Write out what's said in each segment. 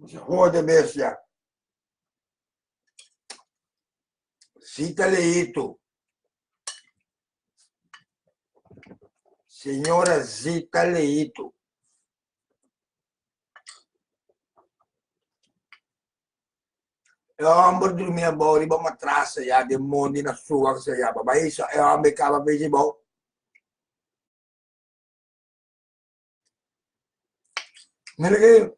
Se jode bestia. Cita Leito. Señora Zita Leito. E homber drumi abou riba matras allá den mondi na suak allá. Baba isa e homber kaba bezig bou. Mira que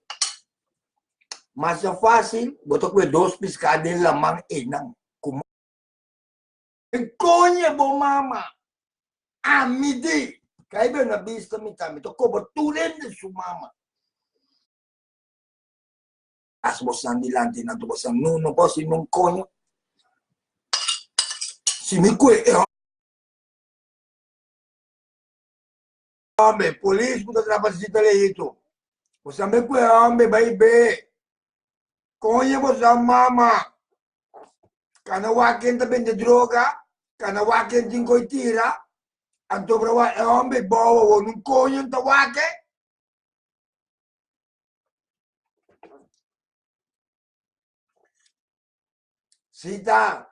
masha fácil, bo ta kue dos piská den laman einan. Ku Coño bo mama. Ami di. Kai ben na bista mi ta, mi ta kobra tur hende su mama. As bo san dilanti nan, bo san no no por si nun coño. Si mi kue e Hombre, polis ku ta trapa Zita Leito. Bo sabe ku e hombre bai be. Koña bo sa mama. Kana wak ken ta bende droga, kana wak ken tin koi tira. Anto bra wak e hombre bowa wo nun koño ta wake. Zita.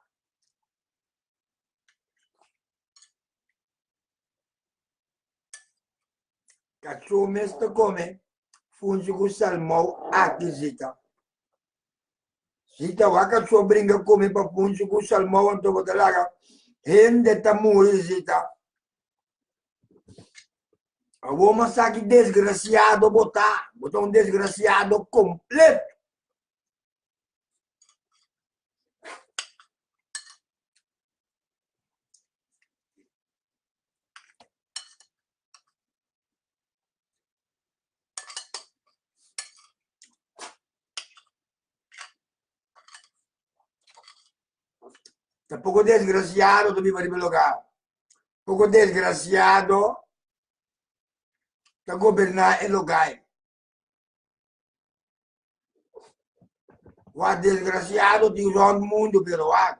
Kachó mes ta kome funchi ku salmou aki Zita. Zita wak kachó bringa kome pa funchi ku salmou anto bo ta laga hende ta muri Zita. Awor mas sa ki desgrasiado bo ta. Bo ta un desgrasiado kompleto. Ta poko desgraciado ta biba riba e lugar. Poko desgraciado ta goberná e lugar. Wak desgraciado tin rond mundo pero wak.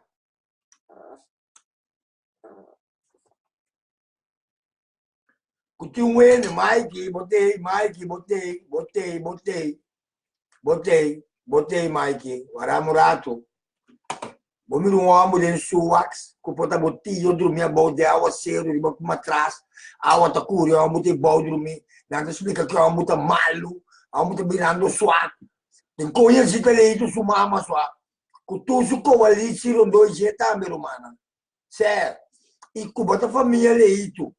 Ku tin wende Mikey botei Mikey botei botei botei botei botei Mikey wara un rato. Bo mira un homber den suwax ku por ta bo tio drumi abou den awaseru riba ku matras awa ta kuri homber ta ebou drumi nan ta splika ku homber ta malu homber ta birando swak den koña si ta leito su mama swak ku tur su kowalichi rondó dje tambe rumannan ser i ku bo ta famia leito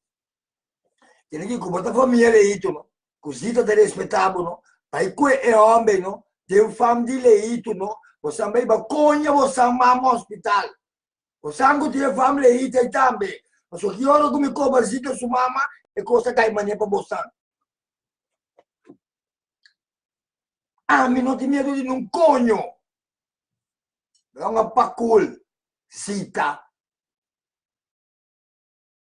tene ki ku bo ta famia leito no ku zita ta respetá bo no bai kue e homber no den fam di leito no bo san bai ba koña bo san mama hospital bo san ku tin e fam leito ei tambe pasobra ki ora ku mi koba zita su mama e kos ta kai mane pa bo san ami no tin miedo di nun koño. Longa pakul zita.